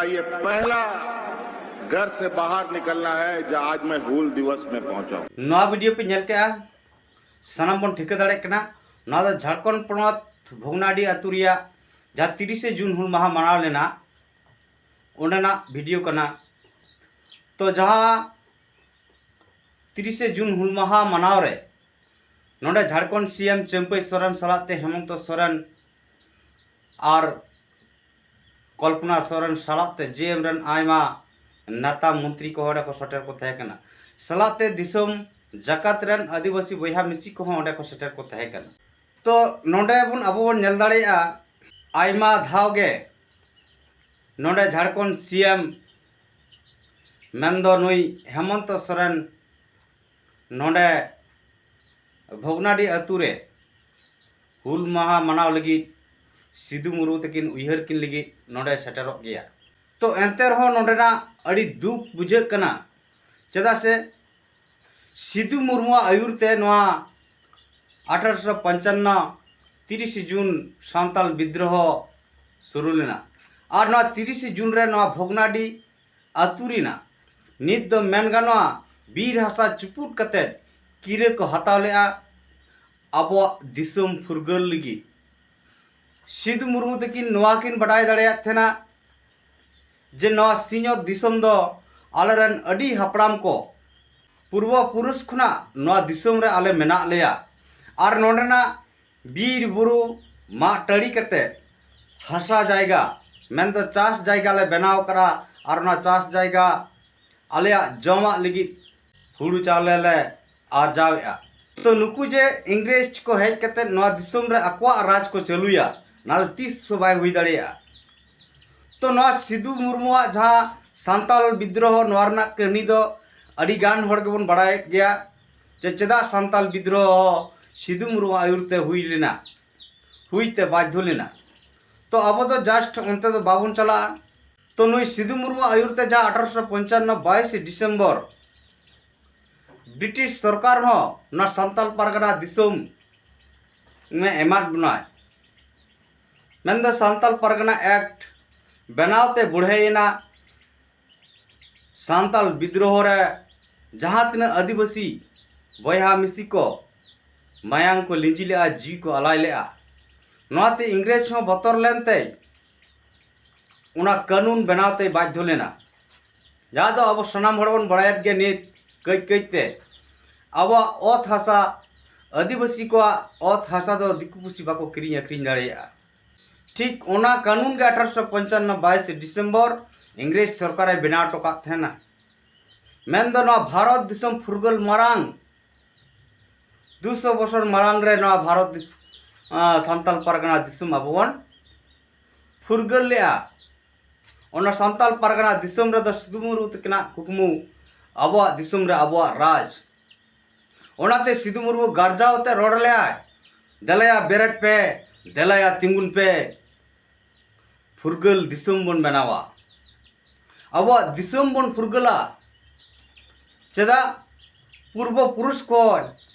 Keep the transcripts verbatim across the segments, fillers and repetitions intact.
ये पहला घर से बाहर निकलना है, जहां आज मैं हूल दिवस में पहुंचा हूं। ᱱᱚᱣᱟ ᱵᱷᱤᱰᱤᱭᱳ ᱯᱮ ᱧᱮᱞ ᱠᱮᱜᱼᱟ, ᱥᱟᱱᱟᱢ ᱵᱚᱱ ᱴᱷᱤᱠᱟᱹ ᱫᱟᱲᱮᱭᱟᱜ ᱠᱟᱱᱟ, ᱱᱚᱣᱟ ᱫᱚ ᱡᱷᱟᱲᱠᱷᱚᱸᱰ ᱯᱚᱱᱚᱛ ᱵᱷᱚᱜᱽᱱᱟᱰᱤ ᱟᱹᱛᱩ ᱨᱮᱭᱟᱜ ᱡᱟᱦᱟᱸ ᱛᱤᱨᱤᱥᱮ ᱡᱩᱱ ᱦᱩᱞ ᱢᱟᱦᱟ ᱢᱟᱱᱟᱣ ᱞᱮᱱᱟ, ᱚᱸᱰᱮᱱᱟᱜ ᱵᱷᱤᱰᱤᱭᱳ ᱠᱟᱱᱟ᱾ ᱛᱚ ᱡᱟᱦᱟᱸ ᱛᱤᱨᱤᱥᱮ ᱡᱩᱱ ᱦᱩᱞ ᱢᱟᱦᱟ ᱢᱟᱱᱟᱣ ᱨᱮ ᱱᱚᱰᱮ ᱡᱷᱟᱲᱠᱷᱚᱸᱰ ᱥᱤ ᱮᱢ ᱪᱟᱹᱢᱯᱟᱹᱭ ᱥᱚᱨᱮᱱ ᱥᱟᱞᱟᱜ ᱛᱮ ᱦᱮᱢᱚᱱᱛᱚ ᱥᱚᱨᱮᱱ ᱟᱨ ᱠᱚᱞᱯᱚᱱᱟ ᱥᱚᱨᱮᱱ ᱥᱟᱞᱟᱜ ᱛᱮ ᱡᱮ ᱮᱢ ᱨᱮᱱ ᱟᱭᱢᱟ ᱱᱮᱛᱟ ᱢᱚᱱᱛᱨᱤ ᱠᱚ ᱚᱸᱰᱮ ᱠᱚ ᱥᱮᱴᱮᱨ ᱠᱚ ᱛᱟᱦᱮᱸ ᱠᱟᱱᱟ, ᱥᱟᱞᱟᱜ ᱛᱮ ᱫᱤᱥᱚᱢ ᱡᱟᱠᱟᱛ ᱨᱮᱱ ᱟᱹᱫᱤᱵᱟᱹᱥᱤ ᱵᱚᱭᱦᱟ ᱢᱤᱥᱤ ᱠᱚᱦᱚᱸ ᱚᱸᱰᱮ ᱠᱚ ᱥᱮᱴᱮᱨ ᱠᱚ ᱛᱟᱦᱮᱸ ᱠᱟᱱᱟ᱾ ᱛᱚ ᱱᱚᱰᱮ ᱵᱚᱱ, ᱟᱵᱚ ᱵᱚᱱ ᱧᱮᱞ ᱫᱟᱲᱮᱭᱟᱜᱼᱟ, ᱟᱭᱢᱟ ᱫᱷᱟᱣ ᱜᱮ ᱱᱚᱰᱮ ᱡᱷᱟᱲᱠᱷᱚᱸᱰ ᱥᱤ ᱮᱢ ᱢᱮᱱᱫᱚ ᱱᱩᱭ ᱦᱮᱢᱚᱱᱛᱚ ᱥᱚᱨᱮᱱ ᱱᱚᱰᱮ ᱵᱷᱚᱜᱽᱱᱟᱰᱤ ᱟᱹᱛᱩ ᱨᱮ ᱦᱩᱞ ᱢᱟᱦᱟ ᱢᱟᱱᱟᱣ ᱞᱟᱹᱜᱤᱫ ᱥᱤᱫᱩ ᱢᱩᱨᱢᱩ ᱛᱟᱹᱠᱤᱱ ᱩᱭᱦᱟᱹᱨ ᱠᱤᱱ ᱞᱟᱹᱜᱤᱫ ᱱᱚᱰᱮ ᱥᱮᱴᱮᱨᱚᱜ ᱜᱮᱭᱟ᱾ ᱛᱚ ᱮᱱᱛᱮ ᱨᱮᱦᱚᱸ ᱱᱚᱰᱮᱱᱟᱜ ᱟᱹᱰᱤ ᱫᱩᱠ ᱵᱩᱡᱷᱟᱹᱜ ᱠᱟᱱᱟ, ᱪᱮᱫᱟᱜ ᱥᱮ ᱥᱤᱫᱩ ᱢᱩᱨᱢᱩᱣᱟᱜ ᱟᱹᱭᱩᱨ ᱛᱮ ᱱᱚᱣᱟ ᱟᱴᱷᱟᱨᱚᱥᱚ ᱯᱚᱧᱪᱟᱱᱱᱚ ᱛᱤᱨᱤᱥᱮ ᱡᱩᱱ ᱥᱟᱱᱛᱟᱞ ᱵᱤᱫᱽᱨᱳᱦᱚ ᱥᱩᱨᱩ ᱞᱮᱱᱟ᱾ ᱟᱨ ᱱᱚᱣᱟ ᱛᱤᱨᱤᱥᱮ ᱡᱩᱱ ᱨᱮ ᱱᱚᱣᱟ ᱵᱷᱚᱜᱽᱱᱟᱰᱤ ᱟᱹᱛᱩ ᱨᱮᱱᱟᱜ ᱱᱤᱛ ᱫᱚ ᱢᱮᱱ ᱜᱟᱱᱚᱜᱼᱟ ᱵᱤᱨ ᱦᱟᱥᱟ ᱪᱩᱯᱩᱫ ᱠᱟᱛᱮᱫ ᱠᱤᱨᱟᱹ ᱠᱚ ᱦᱟᱛᱟᱣ ᱞᱮᱫᱼᱟ ᱟᱵᱚᱣᱟᱜ ᱫᱤᱥᱚᱢ ᱯᱷᱩᱨᱜᱟᱹᱞ ᱞᱟᱹᱜᱤᱫ᱾ ᱥᱤᱫᱩ ᱢᱩᱨᱢᱩ ᱛᱟᱹᱠᱤᱱ ᱱᱚᱣᱟ ᱠᱤᱱ ᱵᱟᱰᱟᱭ ᱫᱟᱲᱮᱭᱟᱜ ᱛᱟᱦᱮᱱᱟ ᱡᱮ ᱱᱚᱣᱟ ᱥᱤᱧᱚᱛ ᱫᱤᱥᱚᱢ ᱫᱚ ᱟᱞᱮᱨᱮᱱ ᱟᱹᱰᱤ ᱦᱟᱯᱲᱟᱢ ᱠᱚ ᱯᱩᱨᱵᱚ ᱯᱩᱨᱩᱥ ᱠᱷᱚᱱᱟᱜ ᱱᱚᱣᱟ ᱫᱤᱥᱚᱢ ᱨᱮ ᱟᱞᱮ ᱢᱮᱱᱟᱜ ᱞᱮᱭᱟ, ᱟᱨ ᱱᱚᱰᱮᱱᱟᱜ ᱵᱤᱨ ᱵᱩᱨᱩ ᱢᱟᱜ ᱴᱟᱺᱰᱤ ᱠᱟᱛᱮ ᱦᱟᱥᱟ ᱡᱟᱭᱜᱟ, ᱢᱮᱱᱫᱚ ᱪᱟᱥ ᱡᱟᱭᱜᱟ ᱞᱮ ᱵᱮᱱᱟᱣ ᱠᱟᱫᱟ, ᱟᱨ ᱚᱱᱟ ᱪᱟᱥ ᱡᱟᱭᱜᱟ ᱟᱞᱮᱭᱟᱜ ᱡᱚᱢᱟᱜ ᱞᱟᱹᱜᱤᱫ ᱦᱩᱲᱩ ᱪᱟᱣᱞᱮ ᱞᱮ ᱟᱨᱡᱟᱣᱮᱫᱼᱟ᱾ ᱛᱚ ᱱᱩᱠᱩ ᱡᱮ ᱤᱝᱨᱮᱡᱽ ᱠᱚ ᱦᱮᱡ ᱠᱟᱛᱮ ᱱᱚᱣᱟ ᱫᱤᱥᱚᱢ ᱨᱮ ᱟᱠᱚᱣᱟᱜ ᱨᱟᱡᱽ ᱠᱚ ᱪᱟᱹᱞᱩᱭᱟ, ᱚᱱᱟ ᱫᱚ ᱛᱤᱥ ᱦᱚᱸ ᱵᱟᱭ ᱦᱩᱭ ᱫᱟᱲᱮᱭᱟᱜᱼᱟ᱾ ᱛᱚ ᱱᱚᱣᱟ ᱥᱤᱫᱩ ᱢᱩᱨᱢᱩᱣᱟᱜ ᱡᱟᱦᱟᱸ ᱥᱟᱱᱛᱟᱞ ᱵᱤᱫᱽᱨᱳᱦᱚ, ᱱᱚᱣᱟ ᱨᱮᱱᱟᱜ ᱠᱟᱹᱦᱱᱤ ᱫᱚ ᱟᱹᱰᱤ ᱜᱟᱱ ᱦᱚᱲ ᱜᱮᱵᱚᱱ ᱵᱟᱲᱟᱭᱮᱫ ᱜᱮᱭᱟ, ᱡᱮ ᱪᱮᱫᱟᱜ ᱥᱟᱱᱛᱟᱞ ᱵᱤᱫᱽᱨᱳᱦᱚ ᱥᱤᱫᱩ ᱢᱩᱨᱢᱩ ᱟᱹᱭᱩᱨ ᱛᱮ ᱦᱩᱭ ᱞᱮᱱᱟ, ᱦᱩᱭ ᱛᱮ ᱵᱟᱫᱽᱫᱷᱚ ᱞᱮᱱᱟ᱾ ᱛᱚ ᱟᱵᱚ ᱫᱚ just ᱚᱱᱛᱮ ᱫᱚ ᱵᱟᱵᱚᱱ ᱪᱟᱞᱟᱜᱼᱟ᱾ ᱛᱚ ᱱᱩᱭ ᱥᱤᱫᱩ ᱢᱩᱨᱢᱩ ᱟᱹᱭᱩᱨ ᱛᱮ ᱡᱟᱦᱟᱸ ᱟᱴᱷᱟᱨᱚᱥᱚ ᱯᱚᱧᱪᱟᱱᱱᱚ ᱵᱟᱭᱤᱥᱮ ᱰᱤᱥᱮᱢᱵᱚᱨ ᱵᱨᱤᱴᱤᱥ ᱥᱚᱨᱠᱟᱨ ᱦᱚᱸ ᱱᱚᱣᱟ ᱥᱟᱱᱛᱟᱞ ᱯᱟᱨᱜᱟᱱᱟ ᱫᱤᱥᱚᱢ ᱮ ᱮᱢᱟᱫ ᱵᱚᱱᱟᱭ, ᱢᱮᱱᱫᱚ ᱥᱟᱱᱛᱟᱞ ᱯᱟᱨᱜᱟᱱᱟ ᱮᱠᱴ ᱵᱮᱱᱟᱣ ᱛᱮ ᱵᱩᱲᱦᱟᱹᱭᱮᱱᱟ᱾ ᱥᱟᱱᱛᱟᱞ ᱵᱤᱫᱽᱨᱳᱦᱚ ᱨᱮ ᱡᱟᱦᱟᱸ ᱛᱤᱱᱟᱹᱜ ᱟᱹᱫᱤᱵᱟᱹᱥᱤ ᱵᱚᱭᱦᱟ ᱢᱤᱥᱤ ᱠᱚ ᱢᱟᱭᱟᱝ ᱠᱚ ᱞᱤᱸᱡᱤ ᱞᱮᱜᱼᱟ, ᱡᱤᱣᱤ ᱠᱚ ᱟᱞᱟᱭ ᱞᱮᱜᱼᱟ, ᱱᱚᱣᱟᱛᱮ ᱤᱝᱨᱮᱡᱽ ᱦᱚᱸ ᱵᱚᱛᱚᱨ ᱞᱮᱱᱛᱮ ᱚᱱᱟ ᱠᱟᱹᱱᱩᱱ ᱵᱮᱱᱟᱣ ᱛᱮᱭ ᱵᱟᱫᱽᱫᱷᱚ ᱞᱮᱱᱟ᱾ ᱡᱟᱦᱟᱸ ᱫᱚ ᱟᱵᱚ ᱥᱟᱱᱟᱢ ᱦᱚᱲ ᱵᱚᱱ ᱵᱟᱲᱟᱭᱮᱫ ᱜᱮᱭᱟ, ᱱᱤᱛ ᱠᱟᱹᱡ ᱠᱟᱹᱡ ᱛᱮ ᱟᱵᱚᱣᱟᱜ ᱚᱛ ᱦᱟᱥᱟ, ᱟᱹᱫᱤᱵᱟᱹᱥᱤ ᱠᱚᱣᱟᱜ ᱚᱛ ᱦᱟᱥᱟ ᱫᱚ ᱫᱤᱠᱩ ᱯᱩᱥᱤ ᱵᱟᱠᱚ ᱠᱤᱨᱤᱧ ᱟᱹᱠᱷᱨᱤᱧ ᱫᱟᱲᱮᱭᱟᱜᱼᱟ᱾ ᱴᱷᱤᱠ ᱚᱱᱟ ᱠᱟᱹᱱᱩᱱ ᱜᱮ ᱟᱴᱷᱟᱨᱚᱥᱚ ᱯᱚᱧᱪᱟᱱᱱᱚ ᱵᱟᱭᱤᱥ ᱰᱤᱥᱮᱢᱵᱚᱨ ᱤᱝᱨᱮᱡᱽ ᱥᱚᱨᱠᱟᱨᱮ ᱵᱮᱱᱟᱣ ᱦᱚᱴᱚ ᱠᱟᱜ ᱛᱟᱦᱮᱱᱟ᱾ ᱢᱮᱱᱫᱚ ᱱᱚᱣᱟ ᱵᱷᱟᱨᱚᱛ ᱫᱤᱥᱚᱢ ᱯᱷᱩᱨᱜᱟᱹᱞ ᱢᱟᱨᱟᱝ ᱫᱩᱥᱚ ᱵᱚᱪᱷᱚᱨ ᱢᱟᱲᱟᱝ ᱨᱮ ᱱᱚᱣᱟ ᱵᱷᱟᱨᱚᱛ ᱫᱤᱥ-, ᱟᱸ, ᱥᱟᱱᱛᱟᱞ ᱯᱟᱨᱜᱟᱱᱟ ᱫᱤᱥᱚᱢ ᱟᱵᱚ ᱵᱚᱱ ᱯᱷᱩᱨᱜᱟᱹᱞ ᱞᱮᱜᱼᱟ᱾ ᱚᱱᱟ ᱥᱟᱱᱛᱟᱞ ᱯᱟᱨᱜᱟᱱᱟ ᱫᱤᱥᱚᱢ ᱨᱮᱫᱚ ᱥᱤᱫᱩ ᱢᱩᱨᱢᱩ ᱛᱟᱹᱠᱤᱱᱟᱜ ᱠᱩᱠᱢᱩ ᱟᱵᱚᱣᱟᱜ ᱫᱤᱥᱚᱢ ᱨᱮ ᱟᱵᱚᱣᱟᱜ ᱨᱟᱡᱽ᱾ ᱚᱱᱟᱛᱮ ᱥᱤᱫᱩ ᱢᱩᱨᱢᱩ ᱜᱟᱨᱡᱟᱣ ᱛᱮ ᱨᱚᱲ ᱞᱮᱜᱼᱟᱭ, "ᱫᱮᱞᱟᱭᱟ ᱵᱮᱨᱮᱫ ᱯᱮ, ᱫᱮᱞᱟᱭᱟ ᱛᱤᱸᱜᱩᱱ ᱯᱮ, ᱯᱷᱩᱨᱜᱟᱹᱞ ᱫᱤᱥᱚᱢ ᱵᱚᱱ ᱵᱮᱱᱟᱣᱟ, ᱟᱵᱚᱣᱟᱜ ᱫᱤᱥᱚᱢ ᱵᱚᱱ ᱯᱷᱩᱨᱜᱟᱹᱞᱟ᱾" ᱪᱮᱫᱟᱜ? ᱯᱩᱨᱵᱚ ᱯᱩᱨᱩᱥ ᱠᱷᱚᱱ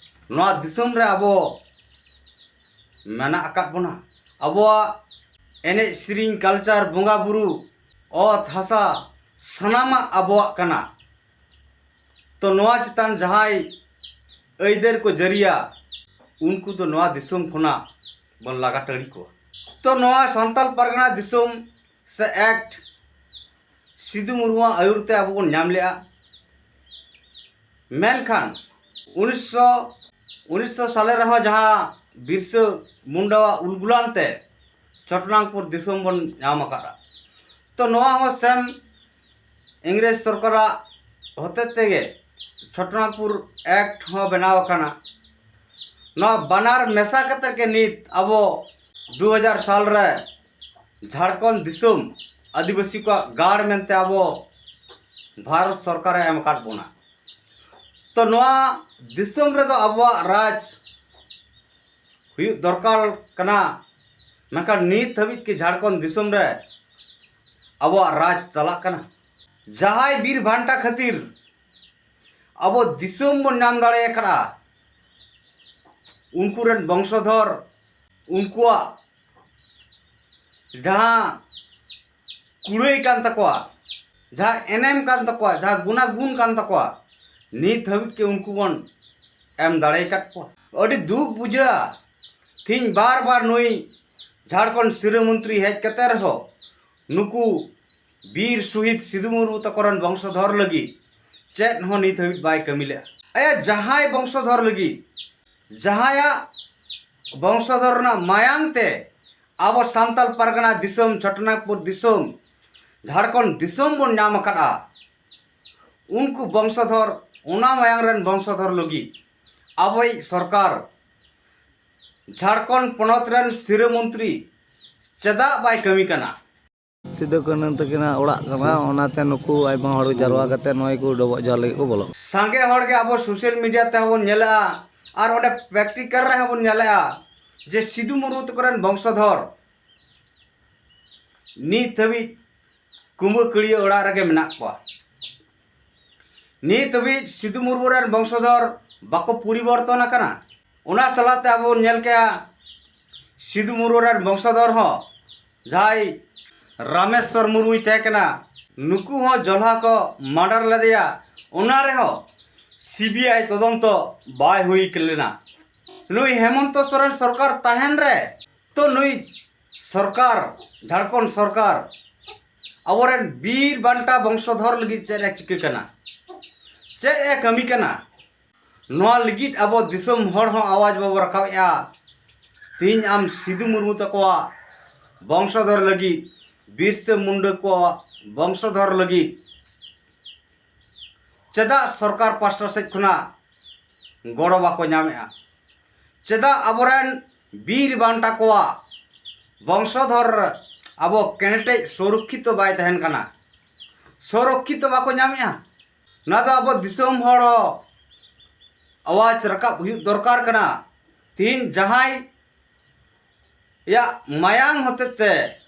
ᱱᱚᱣᱟ ᱫᱤᱥᱚᱢ ᱨᱮ ᱟᱵᱚ ᱢᱮᱱᱟᱜ ᱟᱠᱟᱫ ᱵᱚᱱᱟ᱾ ᱟᱵᱚᱣᱟᱜ ᱮᱱᱮᱡ ᱥᱮᱨᱮᱧ, ᱠᱟᱞᱪᱟᱨ, ᱵᱚᱸᱜᱟ ᱵᱩᱨᱩ, ᱚᱛ ᱦᱟᱥᱟ, ᱥᱟᱱᱟᱢᱟᱜ ᱟᱵᱚᱣᱟᱜ ᱠᱟᱱᱟ᱾ ᱛᱚ ᱱᱚᱣᱟ ᱪᱮᱛᱟᱱ ᱡᱟᱦᱟᱸᱭ ᱟᱹᱭᱫᱟᱹᱨ ᱠᱚ ᱡᱟᱹᱨᱤᱭᱟ, ᱩᱱᱠᱩ ᱫᱚ ᱱᱚᱣᱟ ᱫᱤᱥᱚᱢ ᱠᱷᱚᱱᱟᱜ ᱵᱚᱱ ᱞᱟᱜᱟ ᱴᱟᱹᱲᱤ ᱠᱚᱣᱟ᱾ ᱛᱚ ᱱᱚᱣᱟ ᱥᱟᱱᱛᱟᱞ ᱯᱟᱨᱜᱟᱱᱟ ᱫᱤᱥᱚᱢ ᱥᱮ ᱮᱠᱴ ᱥᱤᱫᱩ ᱢᱩᱨᱢᱩᱣᱟᱜ ᱟᱹᱭᱩᱨ ᱛᱮ ᱟᱵᱚ ᱵᱚᱱ ᱧᱟᱢ ᱞᱮᱜᱼᱟ᱾ ᱢᱮᱱᱠᱷᱟᱱ ᱩᱱᱤᱥᱥᱚ, ᱩᱱᱤᱥᱥᱚ ᱥᱟᱞᱮ ᱨᱮᱦᱚᱸ ᱡᱟᱦᱟᱸ ᱵᱤᱨᱥᱟᱹ ᱢᱩᱱᱰᱟᱣᱟᱜ ᱩᱞᱜᱩᱞᱟᱱ ᱛᱮ ᱪᱷᱚᱴᱚᱱᱟᱜᱽᱯᱩᱨ ᱫᱤᱥᱚᱢ ᱵᱚᱱ ᱧᱟᱢ ᱟᱠᱟᱫᱼᱟ᱾ ᱛᱚ ᱱᱚᱣᱟ ᱦᱚᱸ ᱥᱮᱢ ᱤᱝᱨᱮᱡᱽ ᱥᱚᱨᱠᱟᱨᱟᱜ ᱦᱚᱛᱮᱡ ᱛᱮᱜᱮ ᱪᱷᱚᱴᱚᱱᱟᱜᱽᱯᱩᱨ ᱮᱠᱴ ᱦᱚᱸ ᱵᱮᱱᱟᱣ ᱟᱠᱟᱱᱟ᱾ ᱱᱚᱣᱟ ᱵᱟᱱᱟᱨ ᱢᱮᱥᱟ ᱠᱟᱛᱮ ᱜᱮ ᱱᱤᱛ ᱟᱵᱚ ᱫᱩ ᱦᱟᱡᱟᱨ ᱥᱟᱞ ᱨᱮ ᱡᱷᱟᱲᱠᱷᱚᱸᱰ ᱫᱤᱥᱚᱢ ᱟᱹᱫᱤᱵᱟᱹᱥᱤ ᱠᱚᱣᱟᱜ ᱜᱟᱲ ᱢᱮᱱᱛᱮ ᱟᱵᱚ ᱵᱷᱟᱨᱚᱛ ᱥᱚᱨᱠᱟᱨᱮ ᱮᱢ ᱟᱠᱟᱫ ᱵᱚᱱᱟ᱾ ᱛᱚ ᱱᱚᱣᱟ ᱫᱤᱥᱚᱢ ᱨᱮᱫᱚ ᱟᱵᱚᱣᱟᱜ ᱨᱟᱡᱽ ᱦᱩᱭᱩᱜ ᱫᱚᱨᱠᱟᱨ ᱠᱟᱱᱟ, ᱢᱮᱱᱠᱷᱟᱱ ᱱᱤᱛ ᱦᱟᱹᱵᱤᱡ ᱠᱤ ᱡᱷᱟᱲᱠᱷᱚᱸᱰ ᱫᱤᱥᱚᱢ ᱨᱮ ᱟᱵᱚᱣᱟᱜ ᱨᱟᱡᱽ ᱪᱟᱞᱟᱜ ᱠᱟᱱᱟ? ᱡᱟᱦᱟᱸᱭ ᱵᱤᱨ ᱵᱷᱟᱱᱴᱟ ᱠᱷᱟᱹᱛᱤᱨ ᱟᱵᱚ ᱫᱤᱥᱚᱢ ᱵᱚᱱ ᱧᱟᱢ ᱫᱟᱲᱮ ᱟᱠᱟᱫᱼᱟ, ᱩᱱᱠᱩ ᱨᱮᱱ ᱵᱚᱝᱥᱚᱫᱷᱚᱨ, ᱩᱱᱠᱩᱣᱟᱜ ᱡᱟᱦᱟᱸ ᱠᱩᱲᱟᱹᱭ ᱠᱟᱱ ᱛᱟᱠᱚᱣᱟ, ᱡᱟᱦᱟᱸ ᱮᱱᱮᱢ ᱠᱟᱱ ᱛᱟᱠᱚᱣᱟ, ᱡᱟᱦᱟᱸ ᱜᱩᱱᱟᱜᱩᱱ ᱠᱟᱱ ᱛᱟᱠᱚᱣᱟ, ᱱᱤᱛ ᱦᱟᱹᱵᱤᱡ ᱜᱮ ᱩᱱᱠᱩ ᱵᱚᱱ ᱮᱢ ᱫᱟᱲᱮ ᱟᱠᱟᱫ ᱠᱚᱣᱟ᱾ ᱟᱹᱰᱤ ᱫᱩᱠ ᱵᱩᱡᱷᱟᱹᱜᱼᱟ, ᱛᱤᱦᱤᱧ ᱵᱟᱨ ᱵᱟᱨ ᱱᱩᱭ ᱡᱷᱟᱲᱠᱷᱚᱸᱰ ᱥᱤᱨᱟᱹ ᱢᱚᱱᱛᱨᱤ ᱦᱮᱡ ᱠᱟᱛᱮ ᱨᱮᱦᱚᱸ ᱱᱩᱠᱩ ᱵᱤᱨ ᱥᱚᱦᱤᱫ ᱥᱤᱫᱩ ᱢᱩᱨᱢᱩ ᱛᱟᱠᱚ ᱨᱮᱱ ᱵᱚᱝᱥᱚᱫᱷᱚᱨ ᱞᱟᱹᱜᱤᱫ ᱪᱮᱫ ᱦᱚᱸ ᱱᱤᱛ ᱦᱟᱹᱵᱤᱡ ᱵᱟᱭ ᱠᱟᱹᱢᱤ ᱞᱮᱫᱼᱟ᱾ ᱟᱭᱟᱜ ᱡᱟᱦᱟᱸᱭ ᱵᱚᱝᱥᱚᱫᱷᱚᱨ ᱞᱟᱹᱜᱤᱫ, ᱡᱟᱦᱟᱸᱭᱟᱜ ᱵᱚᱝᱥᱚᱫᱷᱚᱨ ᱨᱮᱱᱟᱜ ᱢᱟᱭᱟᱝ ᱛᱮ ᱟᱵᱚ ᱥᱟᱱᱛᱟᱲ ᱯᱟᱨᱜᱟᱱᱟ ᱫᱤᱥᱚᱢ, ᱪᱷᱚᱴᱚᱱᱟᱜᱽᱯᱩᱨ ᱫᱤᱥᱚᱢ, ᱡᱷᱟᱲᱠᱷᱚᱸᱰ ᱫᱤᱥᱚᱢ ᱵᱚᱱ ᱧᱟᱢ ᱟᱠᱟᱫᱼᱟ, ᱩᱱᱠᱩ ᱵᱚᱝᱥᱚᱫᱷᱚᱨ, ᱚᱱᱟ ᱢᱟᱭᱟᱝ ᱨᱮᱱ ᱵᱚᱝᱥᱚᱫᱷᱚᱨ ᱞᱟᱹᱜᱤᱫ ᱟᱵᱚᱭᱤᱡ ᱥᱚᱨᱠᱟᱨ ᱡᱷᱟᱲᱠᱷᱚᱸᱰ ᱯᱚᱱᱚᱛ ᱨᱮᱱ ᱥᱤᱨᱟᱹ ᱢᱚᱱᱛᱨᱤ ᱪᱮᱫᱟᱜ ᱵᱟᱭ ᱠᱟᱹᱢᱤ ᱠᱟᱱᱟ? ᱥᱤᱫᱩ ᱠᱟᱹᱱᱦᱩ ᱛᱟᱹᱠᱤᱱᱟᱜ ᱚᱲᱟᱜ ᱠᱟᱱᱟ, ᱚᱱᱟᱛᱮ ᱱᱩᱠᱩ ᱟᱭᱢᱟ ᱦᱚᱲ ᱡᱟᱨᱣᱟ ᱠᱟᱛᱮ ᱱᱚᱜᱼᱚᱭ ᱠᱚ ᱰᱚᱵᱚᱜ ᱡᱚᱦᱟᱨ ᱞᱟᱹᱜᱤᱫ ᱠᱚ ᱵᱚᱞᱚᱜ ᱠᱟᱱᱟ᱾ ᱥᱟᱸᱜᱮ ᱦᱚᱲ ᱜᱮ ᱟᱵᱚ social media ᱛᱮᱦᱚᱸ ᱵᱚᱱ ᱧᱮᱞᱮᱜᱼᱟ, ᱟᱨ ᱚᱸᱰᱮ practical ᱨᱮᱦᱚᱸ ᱵᱚᱱ ᱧᱮᱞᱮᱜᱼᱟ ᱡᱮ ᱥᱤᱫᱩ ᱢᱩᱨᱢᱩ ᱛᱟᱠᱚ ᱨᱮᱱ ᱵᱚᱝᱥᱚᱫᱷᱚᱨ ᱱᱤᱛ ᱦᱟᱹᱵᱤᱡ ᱠᱩᱢᱵᱟᱹ ᱠᱟᱹᱲᱭᱟᱹ ᱚᱲᱟᱜ ᱨᱮᱜᱮ ᱢᱮᱱᱟᱜ ᱠᱚᱣᱟ᱾ ᱱᱤᱛ ᱦᱟᱹᱵᱤᱡ ᱥᱤᱫᱩ ᱢᱩᱨᱢᱩ ᱨᱮᱱ ᱵᱚᱝᱥᱚᱫᱷᱚᱨ ᱵᱟᱠᱚ ᱯᱚᱨᱤᱵᱚᱨᱛᱚᱱ ᱟᱠᱟᱱᱟ᱾ ᱚᱱᱟ ᱥᱟᱞᱟᱜ ᱛᱮ ᱟᱵᱚ ᱵᱚᱱ ᱧᱮᱞ ᱠᱮᱜᱼᱟ, ᱥᱤᱫᱩ ᱢᱩᱨᱢᱩ ᱨᱮᱱ ᱵᱚᱝᱥᱚᱫᱷᱚᱨ ᱦᱚᱸ ᱡᱟᱦᱟᱸᱭ ᱨᱟᱢᱮᱥᱣᱚᱨ ᱢᱩᱨᱢᱩᱭ ᱛᱟᱦᱮᱸ ᱠᱟᱱᱟ, ᱱᱩᱠᱩ ᱦᱚᱸ ᱡᱚᱞᱦᱟ ᱠᱚ murder ᱞᱮᱫᱮᱭᱟ᱾ ᱚᱱᱟ ᱨᱮᱦᱚᱸ CBI ᱛᱚᱫᱚᱱᱛᱚ ᱵᱟᱭ ᱦᱩᱭ ᱞᱮᱱᱟ᱾ ᱱᱩᱭ ᱦᱮᱢᱚᱱᱛᱚ ᱥᱚᱨᱮᱱ ᱥᱚᱨᱠᱟᱨ ᱛᱟᱦᱮᱱ ᱨᱮ ᱛᱚ ᱱᱩᱭ ᱥᱚᱨᱠᱟᱨ, ᱡᱷᱟᱲᱠᱷᱚᱸᱰ ᱥᱚᱨᱠᱟᱨ ᱟᱵᱚᱨᱮᱱ ᱵᱤᱨ ᱵᱟᱱᱴᱟ ᱵᱚᱝᱥᱚᱫᱷᱚᱨ ᱞᱟᱹᱜᱤᱫ ᱪᱮᱫ ᱮ ᱪᱤᱠᱟᱹ ᱠᱟᱱᱟ, ᱪᱮᱫ ᱮ ᱠᱟᱹᱢᱤ ᱠᱟᱱᱟ, ᱱᱚᱣᱟ ᱞᱟᱹᱜᱤᱫ ᱟᱵᱚ ᱫᱤᱥᱚᱢ ᱦᱚᱲ ᱦᱚᱸ ᱟᱣᱟᱡᱽ ᱵᱟᱵᱚ ᱨᱟᱠᱟᱵᱮᱜᱼᱟ᱾ ᱛᱮᱦᱮᱧ ᱟᱢ ᱥᱤᱫᱩ ᱢᱩᱨᱢᱩ ᱛᱟᱠᱚᱣᱟᱜ ᱵᱚᱝᱥᱚᱫᱷᱚᱨ ᱞᱟᱹᱜᱤᱫ, ᱵᱤᱨᱥᱟᱹ ᱢᱩᱱᱰᱟᱹ ᱠᱚᱣᱟᱜ ᱵᱚᱝᱥᱚᱫᱷᱚᱨ ᱞᱟᱹᱜᱤᱫ ᱪᱮᱫᱟᱜ ᱥᱚᱨᱠᱟᱨ ᱯᱟᱥᱴᱟ ᱥᱮᱫ ᱠᱷᱚᱱᱟᱜ ᱜᱚᱲᱚ ᱵᱟᱠᱚ ᱧᱟᱢᱮᱜᱼᱟ? ᱪᱮᱫᱟᱜ ᱟᱵᱚᱨᱮᱱ ᱵᱤᱨ ᱵᱟᱱᱴᱟ ᱠᱚᱣᱟᱜ ᱵᱚᱝᱥᱚᱫᱷᱚᱨ ᱟᱵᱚ ᱠᱮᱱᱮᱴᱮᱡ ᱥᱩᱨᱚᱠᱠᱷᱤᱛᱚ ᱵᱟᱭ ᱛᱟᱦᱮᱱ ᱠᱟᱱᱟ, ᱥᱩᱨᱚᱠᱠᱷᱤᱛᱚ ᱵᱟᱠᱚ ᱧᱟᱢᱮᱜᱼᱟ? ᱱᱚᱣᱟ ᱫᱚ ᱟᱵᱚ ᱫᱤᱥᱚᱢ ᱦᱚᱲ ᱦᱚᱸ ᱟᱣᱟᱡᱽ ᱨᱟᱠᱟᱵ ᱦᱩᱭᱩᱜ ᱫᱚᱨᱠᱟᱨ ᱠᱟᱱᱟ᱾ ᱛᱮᱦᱮᱧ ᱡᱟᱦᱟᱸᱭ ᱭᱟᱜ ᱢᱟᱭᱟᱝ ᱦᱚᱛᱮᱛᱮ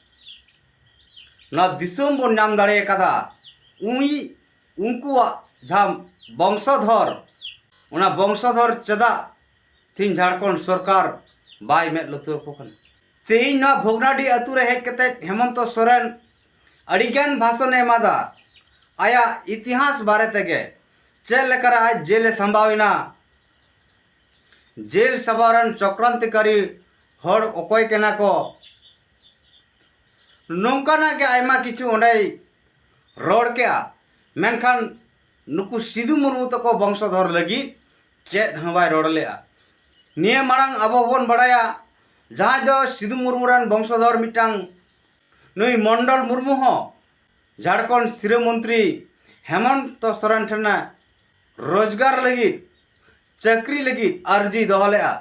ᱱᱚᱣᱟ ᱫᱤᱥᱚᱢ ᱵᱚᱱ ᱧᱟᱢ ᱫᱟᱲᱮ ᱟᱠᱟᱫᱟ, ᱩᱱᱤ, ᱩᱱᱠᱩᱣᱟᱜ ᱡᱟᱦᱟᱸ ᱵᱚᱝᱥᱚᱫᱷᱚᱨ, ᱚᱱᱟ ᱵᱚᱝᱥᱚᱫᱷᱚᱨ ᱪᱮᱫᱟᱜ ᱛᱮᱦᱮᱧ ᱡᱷᱟᱲᱠᱷᱚᱸᱰ ᱥᱚᱨᱠᱟᱨ ᱵᱟᱭ ᱢᱮᱫ ᱞᱩᱛᱩᱨ ᱟᱠᱚ ᱠᱟᱱᱟ? ᱛᱮᱦᱮᱧ ᱱᱚᱣᱟ ᱵᱷᱚᱜᱽᱱᱟᱰᱤ ᱟᱹᱛᱩ ᱨᱮ ᱦᱮᱡ ᱠᱟᱛᱮ ᱦᱮᱢᱚᱱᱛᱚ ᱥᱚᱨᱮᱱ ᱟᱹᱰᱤᱜᱟᱱ ᱵᱷᱟᱥᱚᱱᱮ ᱮᱢᱟᱫᱟ ᱟᱭᱟᱜ ᱤᱛᱤᱦᱟᱥ ᱵᱟᱨᱮ ᱛᱮᱜᱮ, ᱪᱮᱫ ᱞᱮᱠᱟᱨᱮ ᱟᱡ ᱡᱮᱞᱮ ᱥᱟᱢᱵᱟᱣ ᱮᱱᱟ, ᱡᱮᱞ ᱥᱟᱢᱵᱟᱣ ᱨᱮᱱ ᱪᱚᱠᱨᱟᱱᱛᱤᱠᱟᱨᱤ ᱦᱚᱲ ᱚᱠᱚᱭ ᱠᱟᱱᱟ ᱠᱚ, ᱱᱚᱝᱠᱟᱱᱟᱜ ᱜᱮ ᱟᱭᱢᱟ ᱠᱤᱪᱷᱩ ᱚᱸᱰᱮᱭ ᱨᱚᱲ ᱠᱮᱜᱼᱟ᱾ ᱢᱮᱱᱠᱷᱟᱱ ᱱᱩᱠᱩ ᱥᱤᱫᱩ ᱢᱩᱨᱢᱩ ᱛᱟᱠᱚ ᱵᱚᱝᱥᱚᱫᱷᱚᱨ ᱞᱟᱹᱜᱤᱫ ᱪᱮᱫ ᱦᱚᱸ ᱵᱟᱭ ᱨᱚᱲ ᱞᱮᱜᱼᱟ᱾ ᱱᱤᱭᱟᱹ ᱢᱟᱲᱟᱝ ᱟᱵᱚ ᱵᱚᱱ ᱵᱟᱲᱟᱭᱟ, ᱡᱟᱦᱟᱸᱭ ᱫᱚ ᱥᱤᱫᱩ ᱢᱩᱨᱢᱩ ᱨᱮᱱ ᱵᱚᱝᱥᱚᱫᱷᱚᱨ ᱢᱤᱫᱴᱟᱝ ᱱᱩᱭ ᱢᱚᱱᱰᱚᱞ ᱢᱩᱨᱢᱩ ᱦᱚᱸ ᱡᱷᱟᱲᱠᱷᱚᱸᱰ ᱥᱤᱨᱟᱹ ᱢᱚᱱᱛᱨᱤ ᱦᱮᱢᱚᱱᱛᱚ ᱥᱚᱨᱮᱱ ᱴᱷᱮᱱᱮ ᱨᱳᱡᱽᱜᱟᱨ ᱞᱟᱹᱜᱤᱫ, ᱪᱟᱹᱠᱨᱤ ᱞᱟᱹᱜᱤᱫ ᱟᱹᱨᱡᱤ ᱫᱚᱦᱚ ᱞᱮᱜᱼᱟ᱾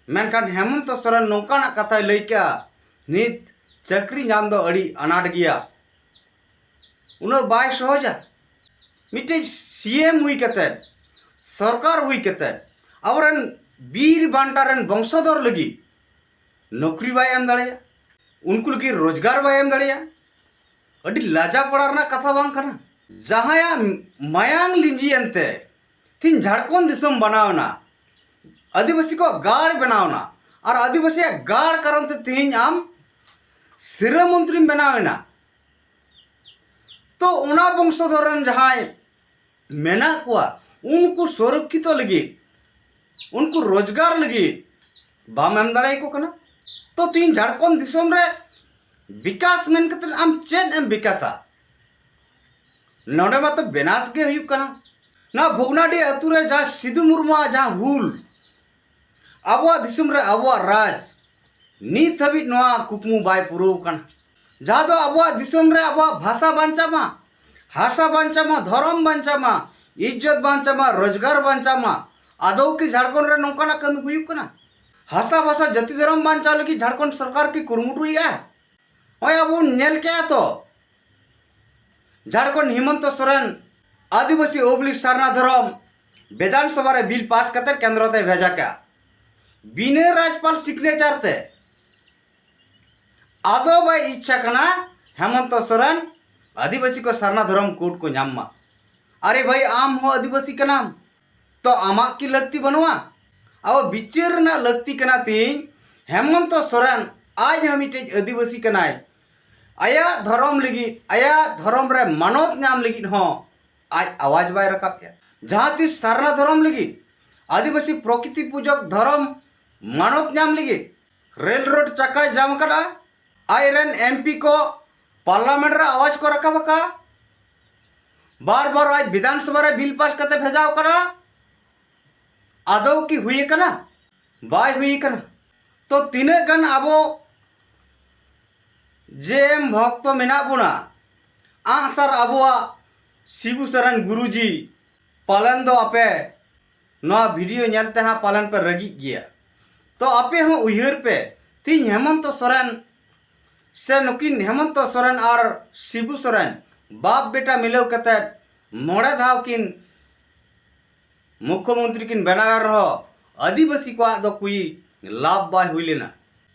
ᱢᱮᱱᱠᱷᱟᱱ ᱦᱮᱢᱚᱱᱛᱚ ᱥᱚᱨᱮᱱ ᱱᱚᱝᱠᱟᱱᱟᱜ ᱠᱟᱛᱷᱟᱭ ᱞᱟᱹᱭ ᱠᱮᱜᱼᱟ, ᱱᱤᱛ ᱪᱟᱹᱠᱨᱤ ᱧᱟᱢ ᱫᱚ ᱟᱹᱰᱤ ᱟᱱᱟᱴ ᱜᱮᱭᱟ, ᱩᱱᱟᱹᱜ ᱵᱟᱭ ᱥᱚᱦᱚᱡᱟ᱾ ᱢᱤᱫᱴᱮᱡ ᱥᱤ ᱮᱢ ᱦᱩᱭ ᱠᱟᱛᱮ, ᱥᱚᱨᱠᱟᱨ ᱦᱩᱭ ᱠᱟᱛᱮ, ᱟᱵᱚᱨᱮᱱ ᱵᱤᱨ ᱵᱟᱱᱴᱟ ᱨᱮᱱ ᱵᱚᱝᱥᱚᱫᱷᱚᱨ ᱞᱟᱹᱜᱤᱫ ᱱᱚᱠᱨᱤ ᱵᱟᱭ ᱮᱢ ᱫᱟᱲᱮᱭᱟᱜᱼᱟ, ᱩᱱᱠᱩ ᱞᱟᱹᱜᱤᱫ ᱨᱳᱡᱽᱜᱟᱨ ᱵᱟᱭ ᱮᱢ ᱫᱟᱲᱮᱭᱟᱜᱼᱟ᱾ ᱟᱹᱰᱤ ᱞᱟᱡᱟ ᱯᱟᱲᱟ ᱨᱮᱱᱟᱜ ᱠᱟᱛᱷᱟ ᱵᱟᱝ ᱠᱟᱱᱟ? ᱡᱟᱦᱟᱸᱭᱟᱜ ᱢᱟᱭᱟᱝ ᱞᱤᱸᱡᱤᱭᱮᱱ ᱛᱮ ᱛᱤᱦᱤᱧ ᱡᱷᱟᱲᱠᱷᱚᱸᱰ ᱫᱤᱥᱚᱢ ᱵᱮᱱᱟᱣ ᱮᱱᱟ, ᱟᱹᱫᱤᱵᱟᱹᱥᱤ ᱠᱚᱣᱟᱜ ᱜᱟᱲ ᱵᱮᱱᱟᱣ ᱮᱱᱟ, ᱟᱨ ᱟᱹᱫᱤᱵᱟᱹᱥᱤᱭᱟᱜ ᱜᱟᱲ ᱠᱟᱨᱚᱱ ᱛᱮ ᱛᱤᱦᱤᱧ ᱟᱢ ᱥᱤᱨᱟᱹ ᱢᱚᱱᱛᱨᱤᱢ ᱵᱮᱱᱟᱣ ᱮᱱᱟ, ᱛᱚ ᱚᱱᱟ ᱵᱚᱝᱥᱚᱫᱷᱚᱨ ᱨᱮᱱ ᱡᱟᱦᱟᱸᱭ ᱢᱮᱱᱟᱜ ᱠᱚᱣᱟ, ᱩᱱᱠᱩ ᱥᱩᱨᱚᱠᱠᱷᱤᱛᱚ ᱞᱟᱹᱜᱤᱫ, ᱩᱱᱠᱩ ᱨᱳᱡᱽᱜᱟᱨ ᱞᱟᱹᱜᱤᱫ ᱵᱟᱢ ᱮᱢ ᱫᱟᱲᱮᱭᱟᱠᱚ ᱠᱟᱱᱟ᱾ ᱛᱚ ᱛᱤᱦᱤᱧ ᱡᱷᱟᱲᱠᱷᱚᱸᱰ ᱫᱤᱥᱚᱢ ᱨᱮ ᱵᱤᱠᱟᱥ ᱢᱮᱱ ᱠᱟᱛᱮ ᱟᱢ ᱪᱮᱫ ᱮᱢ ᱵᱤᱠᱟᱥᱟ? ᱱᱚᱰᱮ ᱢᱟᱛᱚ ᱵᱮᱱᱟᱥ ᱜᱮ ᱦᱩᱭᱩᱜ ᱠᱟᱱᱟ᱾ ᱱᱚᱣᱟ ᱵᱷᱚᱜᱽᱱᱟᱰᱤ ᱟᱹᱛᱩ ᱨᱮ ᱡᱟᱦᱟᱸ ᱥᱤᱫᱩ ᱢᱩᱨᱢᱩᱣᱟᱜ ᱡᱟᱦᱟᱸ ᱦᱩᱞ, ᱟᱵᱚᱣᱟᱜ ᱫᱤᱥᱚᱢ ᱨᱮ ᱟᱵᱚᱣᱟᱜ ᱨᱟᱡᱽ, ᱱᱤᱛ ᱦᱟᱹᱵᱤᱡ ᱱᱚᱣᱟ ᱠᱩᱠᱢᱩ ᱵᱟᱭ ᱯᱩᱨᱟᱹᱣ ᱠᱟᱱᱟ᱾ ᱡᱟᱦᱟᱸ ᱫᱚ ᱟᱵᱚᱣᱟᱜ ᱫᱤᱥᱚᱢ ᱨᱮ ᱟᱵᱚᱣᱟᱜ ᱵᱷᱟᱥᱟ ᱵᱟᱧᱪᱟᱜ ᱢᱟ, ᱦᱟᱥᱟ ᱵᱟᱧᱪᱟᱜ ᱢᱟ, ᱫᱷᱚᱨᱚᱢ ᱵᱟᱧᱪᱟᱜ ᱢᱟ, ᱤᱡᱽᱡᱚᱛ ᱵᱟᱧᱪᱟᱜ ᱢᱟ, ᱨᱳᱡᱽᱜᱟᱨ ᱵᱟᱧᱪᱟᱜ ᱢᱟ᱾ ᱟᱫᱚ ᱠᱤ ᱡᱷᱟᱲᱠᱷᱚᱸᱰ ᱨᱮ ᱱᱚᱝᱠᱟᱱᱟᱜ ᱠᱟᱹᱢᱤ ᱦᱩᱭᱩᱜ ᱠᱟᱱᱟ? ᱦᱟᱥᱟ ᱵᱷᱟᱥᱟ ᱡᱟᱹᱛᱤ ᱫᱷᱚᱨᱚᱢ ᱵᱟᱧᱪᱟᱣ ᱞᱟᱹᱜᱤᱫ ᱡᱷᱟᱲᱠᱷᱚᱸᱰ ᱥᱚᱨᱠᱟᱨ ᱠᱤ ᱠᱩᱨᱩᱢᱩᱴᱩᱭᱮᱫᱼᱟ? ᱱᱚᱜᱼᱚᱭ ᱟᱵᱚ ᱵᱚᱱ ᱧᱮᱞ ᱠᱮᱜᱼᱟ ᱛᱚ, ᱡᱷᱟᱲᱠᱷᱚᱸᱰ ᱦᱤᱢᱚᱱᱛᱚ ᱥᱚᱨᱮᱱ ᱟᱹᱫᱤᱵᱟᱹᱥᱤ ᱚᱵᱽᱞᱤᱠ ᱥᱟᱨᱱᱟ ᱫᱷᱚᱨᱚᱢ ᱵᱤᱫᱷᱟᱱ ᱥᱚᱵᱷᱟ ᱨᱮ ᱵᱤᱞ ᱯᱟᱥ ᱠᱟᱛᱮ ᱠᱮᱱᱫᱨᱚ ᱛᱮ ᱵᱷᱮᱡᱟ ᱠᱮᱜᱼᱟ, ᱵᱤᱱᱟᱹ ᱨᱟᱡᱽᱯᱟᱞ ᱥᱤᱜᱽᱱᱮᱪᱟᱨ ᱛᱮ᱾ ᱟᱫᱚ ᱵᱟᱭ ᱤᱪᱪᱷᱟ ᱠᱟᱱᱟ ᱦᱮᱢᱚᱱᱛᱚ ᱥᱚᱨᱮᱱ ᱟᱹᱫᱤᱵᱟᱹᱥᱤ ᱠᱚ ᱥᱟᱨᱱᱟ ᱫᱷᱚᱨᱚᱢ ᱠᱳᱰ ᱠᱚ ᱧᱟᱢ ᱢᱟ᱾ ᱟᱨᱮ ᱵᱷᱟᱹᱭ, ᱟᱢ ᱦᱚᱸ ᱟᱹᱫᱤᱵᱟᱹᱥᱤ ᱠᱟᱱᱟᱢ, ᱛᱚ ᱟᱢᱟᱜ ᱠᱤ ᱞᱟᱹᱠᱛᱤ ᱵᱟᱹᱱᱩᱜᱼᱟ? ᱟᱵᱚ ᱵᱤᱪᱟᱹᱨ ᱨᱮᱱᱟᱜ ᱞᱟᱹᱠᱛᱤ ᱠᱟᱱᱟ ᱛᱤᱦᱤᱧ᱾ ᱦᱮᱢᱚᱱᱛᱚ ᱥᱚᱨᱮᱱ ᱟᱡ ᱦᱚᱸ ᱢᱤᱫᱴᱮᱡ ᱟᱹᱫᱤᱵᱟᱹᱥᱤ ᱠᱟᱱᱟᱭ, ᱟᱭᱟᱜ ᱫᱷᱚᱨᱚᱢ ᱞᱟᱹᱜᱤᱫ, ᱟᱭᱟᱜ ᱫᱷᱚᱨᱚᱢ ᱨᱮ ᱢᱟᱱᱚᱛ ᱧᱟᱢ ᱞᱟᱹᱜᱤᱫ ᱦᱚᱸ ᱟᱡ ᱟᱣᱟᱡᱽ ᱵᱟᱭ ᱨᱟᱠᱟᱵ ᱮᱫᱟ᱾ ᱡᱟᱦᱟᱸ ᱛᱤᱥ ᱥᱟᱨᱱᱟ ᱫᱷᱚᱨᱚᱢ ᱞᱟᱹᱜᱤᱫ, ᱟᱹᱫᱤᱵᱟᱹᱥᱤ ᱯᱨᱚᱠᱨᱤᱛᱤ ᱯᱩᱡᱚᱠ ᱫᱷᱚᱨᱚᱢ ᱢᱟᱱᱚᱛ ᱧᱟᱢ ᱞᱟᱹᱜᱤᱫ ᱨᱮᱞ ᱨᱳᱰ ᱪᱟᱠᱟᱭ ᱡᱟᱢ ᱟᱠᱟᱫᱼᱟ᱾ ᱟᱡ ᱨᱮᱱ ᱮᱢ ᱯᱤ ᱠᱚ ᱯᱟᱨᱞᱟᱢᱮᱱᱴ ᱨᱮ ᱟᱣᱟᱡᱽ ᱠᱚ ᱨᱟᱠᱟᱵ ᱟᱠᱟᱫᱼᱟ᱾ ᱵᱟᱨ ᱵᱟᱨ ᱟᱡ ᱵᱤᱫᱷᱟᱱ ᱥᱚᱵᱷᱟ ᱨᱮ ᱵᱤᱞ ᱯᱟᱥ ᱠᱟᱛᱮ ᱵᱷᱮᱡᱟᱣ ᱟᱠᱟᱫᱼᱟ᱾ ᱟᱫᱚ ᱠᱤ ᱦᱩᱭ ᱟᱠᱟᱱᱟ? ᱵᱟᱭ ᱦᱩᱭ ᱟᱠᱟᱱᱟ᱾ ᱛᱚ ᱛᱤᱱᱟᱹᱜ ᱜᱟᱱ ᱟᱵᱚ ᱡᱮ ᱮᱢ ᱵᱷᱚᱠᱛᱚ ᱢᱮᱱᱟᱜ ᱵᱚᱱᱟ, ᱟᱸᱜᱼᱥᱟᱨ ᱟᱵᱚᱣᱟᱜ ᱥᱤᱵᱩ ᱥᱚᱨᱮᱱ ᱜᱩᱨᱩᱡᱤ, ᱯᱟᱞᱮᱱ ᱫᱚ ᱟᱯᱮ ᱱᱚᱣᱟ ᱵᱷᱤᱰᱤᱭᱳ ᱧᱮᱞ ᱛᱮ ᱦᱟᱸᱜ ᱯᱟᱞᱮᱱ ᱯᱮ ᱨᱟᱹᱜᱤᱜ ᱜᱮᱭᱟ᱾ ᱛᱚ ᱟᱯᱮ ᱦᱚᱸ ᱩᱭᱦᱟᱹᱨ ᱯᱮ, ᱛᱤᱦᱤᱧ ᱦᱮᱢᱚᱱᱛᱚ ᱥᱚᱨᱮᱱ ᱥᱮ ᱱᱩᱠᱤᱱ ᱦᱮᱢᱚᱱᱛᱚ ᱥᱚᱨᱮᱱ ᱟᱨ ᱥᱤᱵᱩ ᱥᱚᱨᱮᱱ ᱵᱟᱯ ᱵᱮᱴᱟ ᱢᱤᱞᱟᱹᱣ ᱠᱟᱛᱮ ᱢᱚᱬᱮ ᱫᱷᱟᱣ ᱠᱤᱱ ᱢᱩᱠᱷᱭᱚᱢᱚᱱᱛᱨᱤ ᱠᱤᱱ ᱵᱮᱱᱟᱣ ᱮᱱ ᱨᱮᱦᱚᱸ ᱟᱹᱫᱤᱵᱟᱹᱥᱤ ᱠᱚᱣᱟᱜ ᱫᱚ ᱠᱳᱭ ᱞᱟᱵᱷ ᱵᱟᱭ ᱦᱩᱭ ᱞᱮᱱᱟ᱾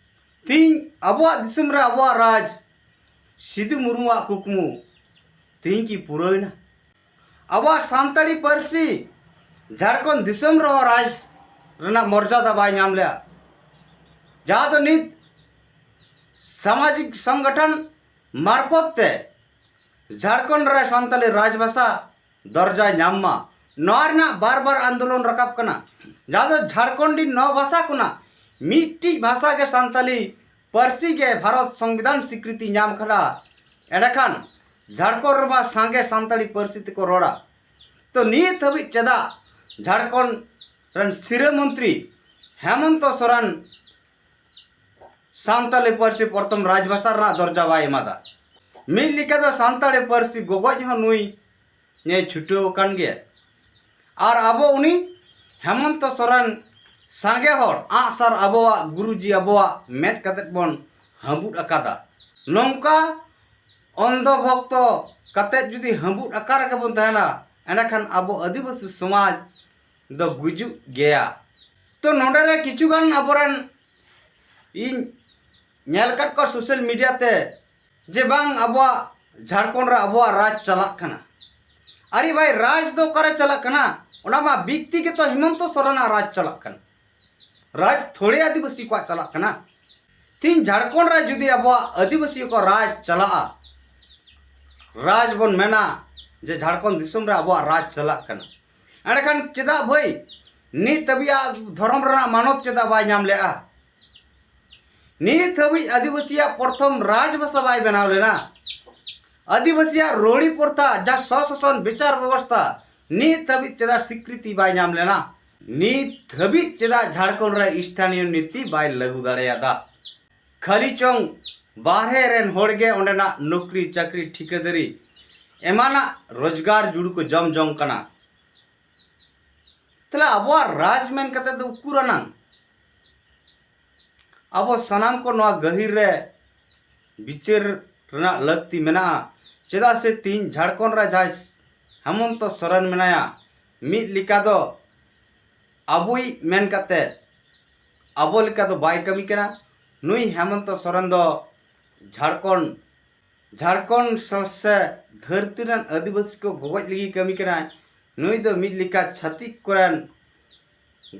ᱛᱤᱦᱤᱧ ᱟᱵᱚᱣᱟᱜ ᱫᱤᱥᱚᱢ ᱨᱮ ᱟᱵᱚᱣᱟᱜ ᱨᱟᱡᱽ ᱥᱤᱫᱩ ᱢᱩᱨᱢᱩᱣᱟᱜ ᱠᱩᱠᱢᱩ ᱛᱤᱦᱤᱧ ᱠᱤ ᱯᱩᱨᱟᱹᱣᱮᱱᱟ? ᱟᱵᱚᱣᱟᱜ ᱥᱟᱱᱛᱟᱲᱤ ᱯᱟᱹᱨᱥᱤ ᱡᱷᱟᱲᱠᱷᱚᱸᱰ ᱫᱤᱥᱚᱢ ᱨᱮᱦᱚᱸ ᱨᱟᱡᱽ ᱨᱮᱱᱟᱜ ᱢᱚᱨᱡᱟᱫᱟ ᱵᱟᱭ ᱧᱟᱢ ᱞᱮᱫᱼᱟ, ᱡᱟᱦᱟᱸ ᱫᱚ ᱱᱤᱛ ᱥᱟᱢᱟᱡᱤᱠ ᱥᱚᱝᱜᱚᱴᱷᱚᱱ ᱢᱟᱨᱯᱷᱚᱛ ᱛᱮ ᱡᱷᱟᱲᱠᱷᱚᱸᱰ ᱨᱮ ᱥᱟᱱᱛᱟᱲᱤ ᱨᱟᱡᱽᱵᱷᱟᱥᱟ ᱫᱚᱨᱡᱟᱭ ᱧᱟᱢ ᱢᱟ, ᱱᱚᱣᱟ ᱨᱮᱱᱟᱜ ᱵᱟᱨ ᱵᱟᱨ ᱟᱱᱫᱳᱞᱚᱱ ᱨᱟᱠᱟᱵ ᱠᱟᱱᱟ᱾ ᱡᱟᱦᱟᱸ ᱫᱚ ᱡᱷᱟᱲᱠᱷᱚᱸᱰᱤ ᱱᱚᱣᱟ ᱵᱷᱟᱥᱟ ᱠᱷᱚᱱᱟᱜ ᱢᱤᱫᱴᱤᱡ ᱵᱷᱟᱥᱟ ᱜᱮ ᱥᱟᱱᱛᱟᱞᱤ ᱯᱟᱹᱨᱥᱤ ᱜᱮ ᱵᱷᱟᱨᱚᱛ ᱥᱚᱝᱵᱤᱫᱷᱟᱱ ᱥᱤᱠᱨᱤᱛᱤ ᱧᱟᱢ ᱠᱟᱫᱟ᱾ ᱮᱸᱰᱮᱠᱷᱟᱱ ᱡᱷᱟᱲᱠᱷᱚᱸᱰ ᱨᱮᱢᱟ ᱥᱟᱸᱜᱮ ᱥᱟᱱᱛᱟᱲᱤ ᱯᱟᱹᱨᱥᱤ ᱛᱮᱠᱚ ᱨᱚᱲᱟ᱾ ᱛᱚ ᱱᱤᱛ ᱦᱟᱹᱵᱤᱡ ᱪᱮᱫᱟᱜ ᱡᱷᱟᱲᱠᱷᱚᱸᱰ ᱨᱮᱱ ᱥᱤᱨᱟᱹ ᱢᱚᱱᱛᱨᱤ ᱦᱮᱢᱚᱱᱛᱚ ᱥᱚᱨᱮᱱ ᱥᱟᱱᱛᱟᱲᱤ ᱯᱟᱹᱨᱥᱤ ᱯᱨᱚᱛᱷᱚᱢ ᱨᱟᱡᱽᱵᱷᱟᱥᱟ ᱨᱮᱱᱟᱜ ᱫᱚᱨᱡᱟ ᱵᱟᱭ ᱮᱢᱟᱫᱟ? ᱢᱤᱫ ᱞᱮᱠᱟ ᱫᱚ ᱥᱟᱱᱛᱟᱲᱤ ᱯᱟᱹᱨᱥᱤ ᱜᱚᱜᱚᱡ ᱦᱚᱸ ᱱᱩᱭ ᱧᱮ ᱪᱷᱩᱴᱟᱹᱣ ᱟᱠᱟᱱ ᱜᱮᱭᱟ᱾ ᱟᱨ ᱟᱵᱚ ᱩᱱᱤ ᱦᱮᱢᱚᱱᱛᱚ ᱥᱚᱨᱮᱱ ᱥᱟᱸᱜᱮ ᱦᱚᱲ ᱟᱸᱜᱼᱥᱟᱨ ᱟᱵᱚᱣᱟᱜ ᱜᱩᱨᱩᱡᱤ ᱟᱵᱚᱣᱟᱜ ᱢᱮᱫ ᱠᱟᱛᱮᱫ ᱵᱚᱱ ᱦᱟᱹᱵᱩᱫ ᱟᱠᱟᱫᱟ᱾ ᱱᱚᱝᱠᱟ ᱚᱱᱫᱷᱚ ᱵᱷᱚᱠᱛᱚ ᱠᱟᱛᱮᱫ ᱡᱩᱫᱤ ᱦᱟᱹᱵᱩᱫ ᱟᱠᱟᱨ ᱨᱮᱜᱮ ᱵᱚᱱ ᱛᱟᱦᱮᱱᱟ, ᱮᱸᱰᱮᱠᱷᱟᱱ ᱟᱵᱚ ᱟᱹᱫᱤᱵᱟᱹᱥᱤ ᱥᱚᱢᱟᱡᱽ ᱫᱚ ᱜᱩᱡᱩᱜ ᱜᱮᱭᱟ᱾ ᱛᱚ ᱱᱚᱰᱮ ᱨᱮ ᱠᱤᱪᱷᱩ ᱜᱟᱱ ᱟᱵᱚᱨᱮᱱ ᱤᱧ ᱧᱮᱞ ᱟᱠᱟᱫ ᱠᱚᱣᱟ ᱥᱳᱥᱟᱞ ᱢᱤᱰᱤᱭᱟ ᱛᱮ ᱡᱮ ᱵᱟᱝ ᱟᱵᱚᱣᱟᱜ ᱡᱷᱟᱲᱠᱷᱚᱸᱰ ᱨᱮ ᱟᱵᱚᱣᱟᱜ ᱨᱟᱡᱽ ᱪᱟᱞᱟᱜ ᱠᱟᱱᱟ᱾ ᱟᱨᱮ ᱵᱷᱟᱭ, ᱨᱟᱡᱽ ᱫᱚ ᱚᱠᱟᱨᱮ ᱪᱟᱞᱟᱜ ᱠᱟᱱᱟ? ᱚᱱᱟ ᱢᱟ ᱵᱮᱠᱛᱤᱜᱚᱛᱚ ᱦᱮᱢᱚᱱᱛᱚ ᱥᱚᱨᱮᱱᱟᱜ ᱨᱟᱡᱽ ᱪᱟᱞᱟᱜ ᱠᱟᱱᱟ, ᱨᱟᱡᱽ ᱛᱷᱚᱲᱮ ᱟᱹᱫᱤᱵᱟᱹᱥᱤ ᱠᱚᱣᱟᱜ ᱪᱟᱞᱟᱜ ᱠᱟᱱᱟ᱾ ᱛᱤᱦᱤᱧ ᱡᱷᱟᱲᱠᱷᱚᱸᱰ ᱨᱮ ᱡᱩᱫᱤ ᱟᱵᱚᱣᱟᱜ ᱟᱹᱫᱤᱵᱟᱹᱥᱤ ᱠᱚ ᱨᱟᱡᱽ ᱪᱟᱞᱟᱜᱼᱟ, ᱨᱟᱡᱽ ᱵᱚᱱ ᱢᱮᱱᱟ ᱡᱮ ᱡᱷᱟᱲᱠᱷᱚᱸᱰ ᱫᱤᱥᱚᱢ ᱨᱮ ᱟᱵᱚᱣᱟᱜ ᱨᱟᱡᱽ ᱪᱟᱞᱟᱜ ᱠᱟᱱᱟ, ᱮᱸᱰᱮᱠᱷᱟᱱ ᱪᱮᱫᱟᱜ ᱵᱷᱟᱹᱭ ᱱᱤᱛ ᱦᱟᱹᱵᱤᱡ ᱫᱷᱚᱨᱚᱢ ᱨᱮᱱᱟᱜ ᱢᱟᱱᱚᱛ ᱪᱮᱫᱟᱜ ᱵᱟᱭ ᱧᱟᱢ ᱞᱮᱜᱼᱟ? ᱱᱤᱛ ᱦᱟᱹᱵᱤᱡ ᱟᱹᱫᱤᱵᱟᱹᱥᱤᱭᱟᱜ ᱯᱨᱚᱛᱷᱚᱢ ᱨᱟᱡᱽ ᱵᱷᱟᱥᱟ ᱵᱟᱭ ᱵᱮᱱᱟᱣ ᱞᱮᱱᱟ᱾ ᱟᱹᱫᱤᱵᱟᱹᱥᱤᱭᱟᱜ ᱨᱚᱲᱤ ᱯᱨᱚᱛᱷᱟ, ᱡᱟᱦᱟᱸ ᱥᱚᱥᱟᱥᱚᱱ ᱵᱤᱪᱟᱨ ᱵᱮᱵᱚᱥᱛᱷᱟ, ᱱᱤᱛ ᱦᱟᱹᱵᱤᱡ ᱪᱮᱫᱟᱜ ᱥᱤᱠᱨᱤᱛᱤ ᱵᱟᱭ ᱧᱟᱢ ᱞᱮᱱᱟ? ᱱᱤᱛ ᱦᱟᱹᱵᱤᱡ ᱪᱮᱫᱟᱜ ᱡᱷᱟᱲᱠᱷᱚᱸᱰ ᱨᱮ ᱥᱛᱷᱟᱱᱤᱭᱚ ᱱᱤᱛᱤ ᱵᱟᱭ ᱞᱟᱹᱜᱩ ᱫᱟᱲᱮᱭᱟᱫᱟ? ᱠᱷᱟᱹᱞᱤ ᱪᱚᱝ ᱵᱟᱦᱨᱮ ᱨᱮᱱ ᱦᱚᱲ ᱜᱮ ᱚᱸᱰᱮᱱᱟᱜ ᱱᱚᱠᱨᱤ ᱪᱟᱹᱠᱨᱤ ᱴᱷᱤᱠᱟᱹᱫᱟᱹᱨᱤ ᱮᱢᱟᱱᱟᱜ ᱨᱳᱡᱽᱜᱟᱨ ᱡᱩᱲᱩ ᱠᱚ ᱡᱚᱢ ᱡᱚᱝ ᱠᱟᱱᱟ᱾ ᱛᱟᱦᱞᱮ ᱟᱵᱚᱣᱟᱜ ᱨᱟᱡᱽ ᱢᱮᱱ ᱠᱟᱛᱮ ᱫᱚ ᱩᱠᱩᱨ ᱟᱱᱟᱝ? ᱟᱵᱚ ᱥᱟᱱᱟᱢ ᱠᱚ ᱱᱚᱣᱟ ᱜᱟᱹᱦᱤᱨ ᱨᱮ ᱵᱤᱪᱟᱹᱨ ᱨᱮᱱᱟᱜ ᱞᱟᱹᱠᱛᱤ ᱢᱮᱱᱟᱜᱼᱟ᱾ ᱪᱮᱫᱟᱜ ᱥᱮ ᱛᱤᱦᱤᱧ ᱡᱷᱟᱲᱠᱷᱚᱸᱰ ᱨᱮ ᱡᱟᱦᱟᱸᱭ ᱦᱮᱢᱚᱱᱛᱚ ᱥᱚᱨᱮᱱ ᱢᱮᱱᱟᱭᱟ, ᱢᱤᱫ ᱞᱮᱠᱟ ᱫᱚ ᱟᱵᱚᱭᱤᱡ ᱢᱮᱱ ᱠᱟᱛᱮ ᱟᱵᱚ ᱞᱮᱠᱟ ᱫᱚ ᱵᱟᱭ ᱠᱟᱹᱢᱤ ᱠᱟᱱᱟ᱾ ᱱᱩᱭ ᱦᱮᱢᱚᱱᱛᱚ ᱥᱚᱨᱮᱱ ᱫᱚ ᱡᱷᱟᱲᱠᱷᱚᱸᱰ ᱡᱷᱟᱲᱠᱷᱚᱸᱰ ᱥᱟ-, ᱥᱮ ᱫᱷᱟᱹᱨᱛᱤ ᱨᱮᱱ ᱟᱹᱫᱤᱵᱟᱹᱥᱤ ᱠᱚ ᱜᱚᱜᱚᱡ ᱞᱟᱹᱜᱤᱫ ᱠᱟᱹᱢᱤ ᱠᱟᱱᱟᱭ᱾ ᱱᱩᱭ ᱫᱚ ᱢᱤᱫ ᱞᱮᱠᱟ ᱪᱷᱟᱹᱛᱤᱠ ᱠᱚᱨᱮᱱ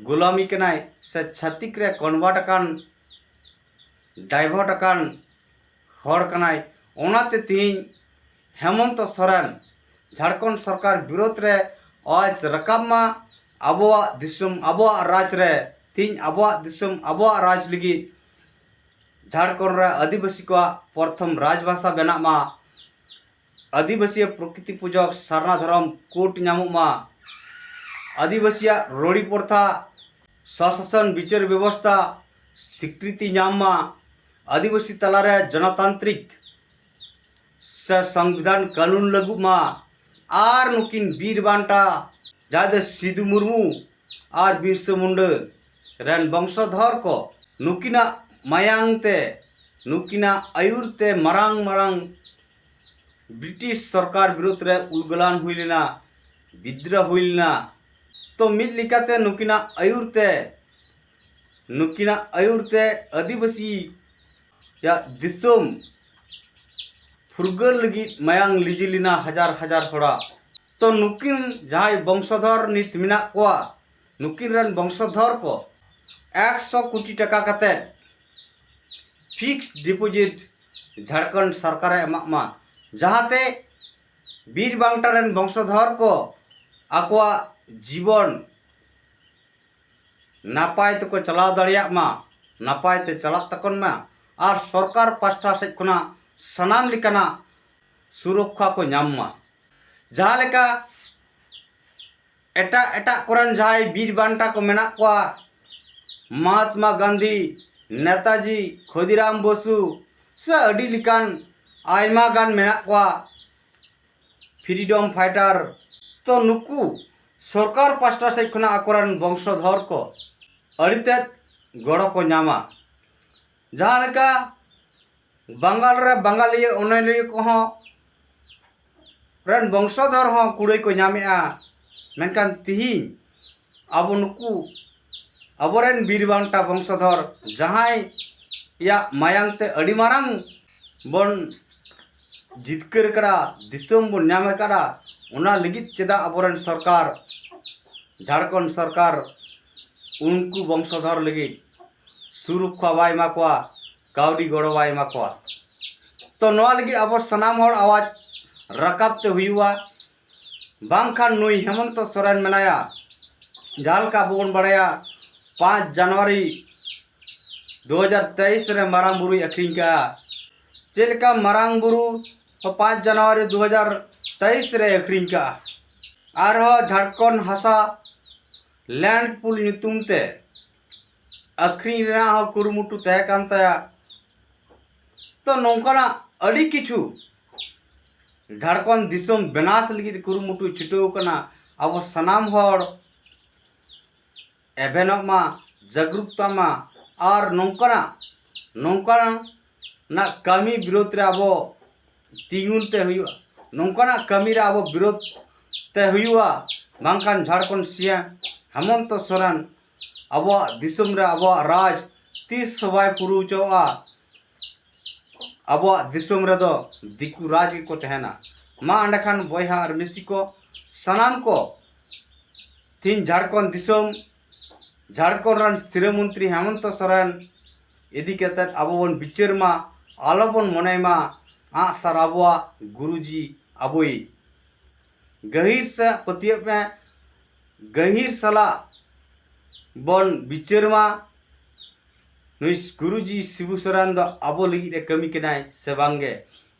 ᱜᱩᱞᱟᱢᱤ ᱠᱟᱱᱟᱭ, ᱥᱮ ᱪᱷᱟᱹᱛᱤᱠ ᱨᱮ convert ᱟᱠᱟᱱ, divert ᱟᱠᱟᱱ ᱦᱚᱲ ᱠᱟᱱᱟᱭ᱾ ᱚᱱᱟᱛᱮ ᱛᱤᱦᱤᱧ ᱦᱮᱢᱚᱱᱛᱚ ᱥᱚᱨᱮᱱ ᱡᱷᱟᱲᱠᱷᱚᱸᱰ ᱥᱚᱨᱠᱟᱨ ᱵᱤᱨᱳᱫᱷ ᱨᱮ ᱟᱣᱟᱡᱽ ᱨᱟᱠᱟᱵ ᱢᱟ᱾ ᱟᱵᱚᱣᱟᱜ ᱫᱤᱥᱚᱢ ᱟᱵᱚᱣᱟᱜ ᱨᱟᱡᱽ ᱨᱮ, ᱛᱤᱦᱤᱧ ᱟᱵᱚᱣᱟᱜ ᱫᱤᱥᱚᱢ ᱟᱵᱚᱣᱟᱜ ᱨᱟᱡᱽ ᱞᱟᱹᱜᱤᱫ ᱡᱷᱟᱲᱠᱷᱚᱸᱰ ᱨᱮ ᱟᱹᱫᱤᱵᱟᱹᱥᱤ ᱠᱚᱣᱟᱜ ᱯᱨᱚᱛᱷᱚᱢ ᱨᱟᱡᱽᱵᱷᱟᱥᱟ ᱵᱮᱱᱟᱜ ᱢᱟ, ᱟᱹᱫᱤᱵᱟᱹᱥᱤᱭᱟᱜ ᱯᱨᱚᱠᱨᱤᱛᱤ ᱯᱩᱡᱚᱠ ᱥᱟᱨᱱᱟ ᱫᱷᱚᱨᱚᱢ code ᱧᱟᱢᱚᱜ ᱢᱟ, ᱟᱹᱫᱤᱵᱟᱹᱥᱤᱭᱟᱜ ᱨᱚᱲᱤ ᱯᱨᱚᱛᱷᱟ, ᱥᱚᱥᱟᱥᱚᱱ ᱵᱤᱪᱟᱹᱨ ᱵᱮᱵᱚᱥᱛᱷᱟ ᱥᱤᱠᱨᱤᱛᱤ ᱧᱟᱢ ᱢᱟ, ᱟᱹᱫᱤᱵᱟᱹᱥᱤ ᱛᱟᱞᱟᱨᱮ ᱡᱚᱱᱚᱛᱟᱱᱛᱨᱤᱠ ᱥᱮ ᱥᱚᱝᱵᱤᱫᱷᱟᱱ ᱠᱟᱹᱱᱩᱱ ᱞᱟᱹᱜᱩᱜ ᱢᱟ, ᱟᱨ ᱱᱩᱠᱤᱱ ᱵᱤᱨ ᱵᱟᱱᱴᱟ ᱡᱟᱦᱟᱸᱭ ᱫᱚ ᱥᱤᱫᱩ ᱢᱩᱨᱢᱩ ᱟᱨ ᱵᱤᱨᱥᱟᱹ ᱢᱩᱱᱰᱟᱹ ᱨᱮᱱ ᱵᱚᱝᱥᱚᱫᱷᱚᱨ ᱠᱚ, ᱱᱩᱠᱤᱱᱟᱜ ᱢᱟᱭᱟᱝ ᱛᱮ, ᱱᱩᱠᱤᱱᱟᱜ ᱟᱹᱭᱩᱨ ᱛᱮ ᱢᱟᱨᱟᱝ ᱢᱟᱨᱟᱝ ᱵᱨᱤᱴᱤᱥ ᱥᱚᱨᱠᱟᱨ ᱵᱤᱨᱩᱫᱷ ᱨᱮ ᱩᱞᱜᱟᱞᱟᱱ ᱦᱩᱭ ᱞᱮᱱᱟ, ᱵᱤᱫᱽᱨᱳᱦ ᱦᱩᱭ ᱞᱮᱱᱟ᱾ ᱛᱚ ᱢᱤᱫ ᱞᱮᱠᱟᱛᱮ ᱱᱩᱠᱤᱱᱟᱜ ᱟᱹᱭᱩᱨ ᱛᱮ, ᱱᱩᱠᱤᱱᱟᱜ ᱟᱹᱭᱩᱨ ᱛᱮ ᱟᱹᱫᱤᱵᱟᱹᱥᱤᱭᱟᱜ ᱫᱤᱥᱚᱢ ᱯᱷᱩᱨᱜᱟᱹᱞ ᱞᱟᱹᱜᱤᱫ ᱢᱟᱭᱟᱝ ᱞᱤᱡᱤ ᱞᱮᱱᱟ ᱦᱟᱡᱟᱨ ᱦᱟᱡᱟᱨ ᱦᱚᱲᱟᱜ᱾ ᱛᱚ ᱱᱩᱠᱤᱱ ᱡᱟᱦᱟᱸᱭ ᱵᱚᱝᱥᱚᱫᱷᱚᱨ ᱱᱤᱛ ᱢᱮᱱᱟᱜ ᱠᱚᱣᱟ, ᱱᱩᱠᱤᱱ ᱨᱮᱱ ᱵᱚᱝᱥᱚᱫᱷᱚᱨ ᱠᱚ ᱮᱠᱥᱚ ᱠᱳᱴᱤ ᱴᱟᱠᱟ ᱠᱟᱛᱮ ᱯᱷᱤᱠᱥᱰ ᱰᱤᱯᱚᱡᱤᱴ ᱡᱷᱟᱲᱠᱷᱚᱸᱰ ᱥᱚᱨᱠᱟᱨᱮ ᱮᱢᱟᱜ ᱢᱟ, ᱡᱟᱦᱟᱸᱛᱮ ᱵᱤᱨ ᱵᱟᱱᱴᱟ ᱨᱮᱱ ᱵᱚᱝᱥᱚᱫᱷᱚᱨ ᱠᱚ ᱟᱠᱚᱣᱟᱜ ᱡᱤᱵᱚᱱ ᱱᱟᱯᱟᱭ ᱛᱮᱠᱚ ᱪᱟᱞᱟᱣ ᱫᱟᱲᱮᱭᱟᱜ ᱢᱟ, ᱱᱟᱯᱟᱭ ᱛᱮ ᱪᱟᱞᱟᱜ ᱛᱟᱠᱚᱱ ᱢᱟ, ᱟᱨ ᱥᱚᱨᱠᱟᱨ ᱯᱟᱥᱴᱟ ᱥᱮᱫ ᱠᱷᱚᱱᱟᱜ ᱥᱟᱱᱟᱢ ᱞᱮᱠᱟᱱᱟᱜ ᱥᱩᱨᱚᱠᱠᱷᱟ ᱠᱚ ᱧᱟᱢ ᱢᱟ᱾ ᱡᱟᱦᱟᱸ ᱞᱮᱠᱟ ᱮᱴᱟᱜ ᱮᱴᱟᱜ ᱠᱚᱨᱮᱱ ᱡᱟᱦᱟᱸᱭ ᱵᱤᱨ ᱵᱟᱱᱴᱟ ᱠᱚ ᱢᱮᱱᱟᱜ ᱠᱚᱣᱟ, ᱢᱚᱦᱟᱛᱢᱟ ᱜᱟᱱᱫᱷᱤ, ᱱᱮᱛᱟᱡᱤ, ᱠᱷᱚᱫᱤᱨᱟᱢ ᱵᱚᱥᱩ, ᱥᱮ ᱟᱹᱰᱤ ᱞᱮᱠᱟᱱ ᱟᱭᱢᱟ ᱜᱟᱱ ᱢᱮᱱᱟᱜ ᱠᱚᱣᱟ ᱯᱷᱨᱤᱰᱚᱢ ᱯᱷᱟᱭᱴᱟᱨ᱾ ᱛᱚ ᱱᱩᱠᱩ ᱥᱚᱨᱠᱟᱨ ᱯᱟᱥᱴᱟ ᱥᱮᱫ ᱠᱷᱚᱱᱟᱜ ᱟᱠᱚᱨᱮᱱ ᱵᱚᱝᱥᱚᱫᱷᱚᱨ ᱠᱚ ᱟᱹᱰᱤ ᱛᱮᱫ ᱜᱚᱲᱚ ᱠᱚ ᱧᱟᱢᱟ᱾ ᱡᱟᱦᱟᱸ ᱞᱮᱠᱟ ᱵᱟᱝᱜᱟᱞ ᱨᱮ ᱵᱟᱝᱜᱟᱞᱤᱭᱟᱹ ᱚᱱᱚᱞᱤᱭᱟᱹ ᱠᱚᱦᱚᱸ ᱨᱮᱱ ᱵᱚᱝᱥᱚᱫᱷᱚᱨ ᱦᱚᱸ ᱠᱩᱲᱟᱹᱭ ᱠᱚ ᱧᱟᱢᱮᱜᱼᱟ, ᱢᱮᱱᱠᱷᱟᱱ ᱛᱤᱦᱤᱧ ᱟᱵᱚ ᱱᱩᱠᱩ ᱟᱵᱚᱨᱮᱱ ᱵᱤᱨ ᱵᱟᱱᱴᱟ ᱵᱚᱝᱥᱚᱫᱷᱚᱨ ᱡᱟᱦᱟᱸᱭᱟᱜ ᱢᱟᱭᱟᱝ ᱛᱮ ᱟᱹᱰᱤ ᱢᱟᱨᱟᱝ ᱵᱚᱱ ᱡᱤᱛᱠᱟᱹᱨ ᱠᱟᱫᱟ, ᱫᱤᱥᱚᱢ ᱵᱚᱱ ᱧᱟᱢ ᱟᱠᱟᱫᱟ, ᱚᱱᱟ ᱞᱟᱹᱜᱤᱫ ᱪᱮᱫᱟᱜ ᱟᱵᱚᱨᱮᱱ ᱥᱚᱨᱠᱟᱨ, ᱡᱷᱟᱲᱠᱷᱚᱸᱰ ᱥᱚᱨᱠᱟᱨ ᱩᱱᱠᱩ ᱵᱚᱝᱥᱚᱫᱷᱚᱨ ᱞᱟᱹᱜᱤᱫ ᱥᱩᱨᱚᱠᱠᱷᱟ ᱵᱟᱭ ᱮᱢᱟ ᱠᱚᱣᱟ, ᱠᱟᱹᱣᱰᱤ ᱜᱚᱲᱚ ᱵᱟᱭ ᱮᱢᱟ ᱠᱚᱣᱟ? ᱛᱚ ᱱᱚᱣᱟ ᱞᱟᱹᱜᱤᱫ ᱟᱵᱚ ᱥᱟᱱᱟᱢ ᱦᱚᱲ ᱟᱣᱟᱡᱽ ᱨᱟᱠᱟᱵ ᱛᱮ ᱦᱩᱭᱩᱜᱼᱟ, ᱵᱟᱝᱠᱷᱟᱱ ᱱᱩᱭ ᱦᱮᱢᱚᱱᱛᱚ ᱥᱚᱨᱮᱱ ᱢᱮᱱᱟᱭᱟ, ᱡᱟᱦᱟᱸ ᱞᱮᱠᱟ ᱟᱵᱚ ᱵᱚᱱ ᱵᱟᱲᱟᱭᱟ ᱯᱟᱸᱪ ᱡᱟᱱᱩᱣᱟᱨᱤ ᱫᱩ ᱦᱟᱡᱟᱨ ᱛᱮᱭᱤᱥ ᱨᱮ ᱢᱟᱨᱟᱝ ᱵᱩᱨᱩᱭ ᱟᱹᱠᱷᱨᱤᱧ ᱠᱟᱜᱼᱟ᱾ ᱪᱮᱫ ᱞᱮᱠᱟ ᱢᱟᱨᱟᱝ ᱵᱩᱨᱩ ᱯᱟᱸᱪ ᱡᱟᱱᱩᱣᱟᱨᱤ ᱫᱩ ᱦᱟᱡᱟᱨ ᱛᱮᱭᱤᱥ ᱨᱮ ᱟᱹᱠᱷᱨᱤᱧ ᱠᱟᱜᱼᱟ, ᱟᱨᱦᱚᱸ ᱡᱷᱟᱲᱠᱷᱚᱸᱰ ᱦᱟᱥᱟ ᱞᱮᱱᱰ ᱯᱩᱞ ᱧᱩᱛᱩᱢ ᱛᱮ ᱟᱹᱠᱷᱨᱤᱧ ᱨᱮᱱᱟᱜ ᱦᱚᱸ ᱠᱩᱨᱩᱢᱩᱴᱩ ᱛᱟᱦᱮᱸ ᱠᱟᱱ ᱛᱟᱭᱟ᱾ ᱛᱚ ᱱᱚᱝᱠᱟᱱᱟᱜ ᱟᱹᱰᱤ ᱠᱤᱪᱷᱩ ᱡᱷᱟᱲᱠᱷᱚᱸᱰ ᱫᱤᱥᱚᱢ ᱵᱮᱱᱟᱥ ᱞᱟᱹᱜᱤᱫ ᱠᱩᱨᱩᱢᱩᱴᱩ ᱪᱷᱩᱴᱟᱹᱣ ᱠᱟᱱᱟ᱾ ᱟᱵᱚ ᱥᱟᱱᱟᱢ ᱦᱚᱲ ᱮᱵᱷᱮᱱᱚᱜ ᱢᱟ, ᱡᱟᱜᱽᱨᱩᱠᱛᱟ ᱢᱟ, ᱟᱨ ᱱᱚᱝᱠᱟᱱᱟᱜ ᱱᱚᱝᱠᱟᱱᱟᱜ ᱠᱟᱹᱢᱤ ᱵᱤᱨᱳᱫᱷ ᱨᱮ ᱟᱵᱚ ᱛᱤᱸᱜᱩᱱ ᱛᱮ ᱦᱩᱭᱩᱜᱼᱟ, ᱱᱚᱝᱠᱟᱱᱟᱜ ᱠᱟᱹᱢᱤ ᱨᱮ ᱟᱵᱚ ᱵᱤᱨᱳᱫᱷ ᱛᱮ ᱦᱩᱭᱩᱜᱼᱟ, ᱵᱟᱝᱠᱷᱟᱱ ᱡᱷᱟᱲᱠᱷᱚᱸᱰ ᱥᱤ ᱮᱢ ᱦᱮᱢᱚᱱᱛᱚ ᱥᱚᱨᱮᱱ ᱟᱵᱚᱣᱟᱜ ᱫᱤᱥᱚᱢ ᱨᱮ ᱟᱵᱚᱣᱟᱜ ᱨᱟᱡᱽ ᱛᱤᱥ ᱦᱚᱸ ᱵᱟᱭ ᱯᱩᱨᱟᱹᱣ ᱦᱚᱪᱚᱣᱟᱜᱼᱟ᱾ ᱟᱵᱚᱣᱟᱜ ᱫᱤᱥᱚᱢ ᱨᱮᱫᱚ ᱫᱤᱠᱩ ᱨᱟᱡᱽ ᱜᱮᱠᱚ ᱛᱟᱦᱮᱱᱟ᱾ ᱢᱟ ᱮᱸᱰᱮᱠᱷᱟᱱ ᱵᱚᱭᱦᱟ ᱟᱨ ᱢᱤᱥᱤ ᱠᱚ, ᱥᱟᱱᱟᱢ ᱠᱚ ᱛᱤᱦᱤᱧ ᱡᱷᱟᱲᱠᱷᱚᱸᱰ ᱫᱤᱥᱚᱢ, ᱡᱷᱟᱲᱠᱷᱚᱸᱰ ᱨᱮᱱ ᱥᱤᱨᱟᱹ ᱢᱚᱱᱛᱨᱤ ᱦᱮᱢᱚᱱᱛᱚ ᱥᱚᱨᱮᱱ ᱤᱫᱤ ᱠᱟᱛᱮᱫ ᱟᱵᱚ ᱵᱚᱱ ᱵᱤᱪᱟᱹᱨ ᱢᱟ, ᱟᱞᱚ ᱵᱚᱱ ᱢᱚᱱᱮᱭ ᱢᱟ ᱟᱜᱼᱥᱟᱨ ᱟᱵᱚᱣᱟᱜ, ᱜᱩᱨᱩᱡᱤ ᱟᱵᱚᱭᱤᱡ᱾ ᱜᱟᱹᱦᱤᱨ ᱥᱮ ᱯᱟᱹᱛᱭᱟᱹᱜ ᱢᱮ, ᱜᱟᱹᱦᱤᱨ ᱥᱟᱞᱟᱜ ᱵᱚᱱ ᱵᱤᱪᱟᱹᱨ ᱢᱟ᱾ ᱱᱩᱭ ᱜᱩᱨᱩᱡᱤ ᱥᱤᱵᱩ ᱥᱚᱨᱮᱱ ᱫᱚ ᱟᱵᱚ ᱞᱟᱹᱜᱤᱫ ᱮ ᱠᱟᱹᱢᱤ ᱠᱟᱱᱟᱭ ᱥᱮ ᱵᱟᱝᱜᱮ?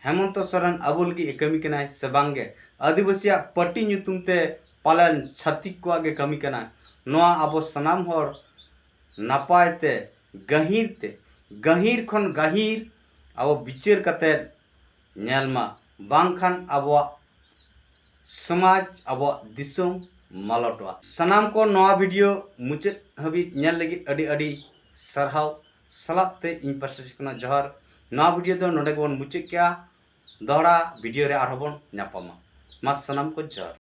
ᱦᱮᱢᱚᱱᱛᱚ ᱥᱚᱨᱮᱱ ᱟᱵᱚ ᱞᱟᱹᱜᱤᱫ ᱮ ᱠᱟᱹᱢᱤ ᱠᱟᱱᱟᱭ ᱥᱮ ᱵᱟᱝᱜᱮ? ᱟᱹᱫᱤᱵᱟᱹᱥᱤᱭᱟᱜ ᱯᱟᱹᱴᱤ ᱧᱩᱛᱩᱢ ᱛᱮ ᱯᱟᱞᱮᱱ ᱪᱷᱟᱹᱛᱤᱠ ᱠᱚᱣᱟᱜ ᱜᱮ ᱠᱟᱹᱢᱤ ᱠᱟᱱᱟ᱾ ᱱᱚᱣᱟ ᱟᱵᱚ ᱥᱟᱱᱟᱢ ᱦᱚᱲ ᱱᱟᱯᱟᱭ ᱛᱮ, ᱜᱟᱹᱦᱤᱨ ᱛᱮ, ᱜᱟᱹᱦᱤᱨ ᱠᱷᱚᱱ ᱜᱟᱹᱦᱤᱨ ᱟᱵᱚ ᱵᱤᱪᱟᱹᱨ ᱠᱟᱛᱮᱫ ᱧᱮᱞ ᱢᱟ, ᱵᱟᱝᱠᱷᱟᱱ ᱟᱵᱚᱣᱟᱜ ᱥᱚᱢᱟᱡᱽ, ᱟᱵᱚᱣᱟᱜ ᱫᱤᱥᱚᱢ ᱢᱟᱞᱚᱴᱚᱜᱼᱟ᱾ ᱥᱟᱱᱟᱢ ᱠᱚ ᱱᱚᱣᱟ ᱵᱷᱤᱰᱤᱭᱳ ᱢᱩᱪᱟᱹᱫ ᱦᱟᱹᱵᱤᱡ ᱧᱮᱞ ᱞᱟᱹᱜᱤᱫ ᱟᱹᱰᱤ ᱟᱹᱰᱤ ᱥᱟᱨᱦᱟᱣ᱾ ᱥᱟᱞᱟᱜ ᱛᱮ ᱤᱧ ᱯᱟᱥᱴᱟ ᱥᱮᱫ ᱠᱷᱚᱱᱟᱜ ᱡᱚᱦᱟᱨ᱾ ᱱᱚᱣᱟ ᱵᱷᱤᱰᱤᱭᱳ ᱫᱚ ᱱᱚᱰᱮ ᱜᱮᱵᱚᱱ ᱢᱩᱪᱟᱹᱫ ᱠᱮᱜᱼᱟ᱾ ᱫᱚᱦᱲᱟ ᱵᱷᱤᱰᱤᱭᱳ ᱨᱮ ᱟᱨᱦᱚᱸ ᱵᱚᱱ ᱧᱟᱯᱟᱢᱟ᱾ ᱢᱟ ᱥᱟᱱᱟᱢ ᱠᱚ ᱡᱚᱦᱟᱨ᱾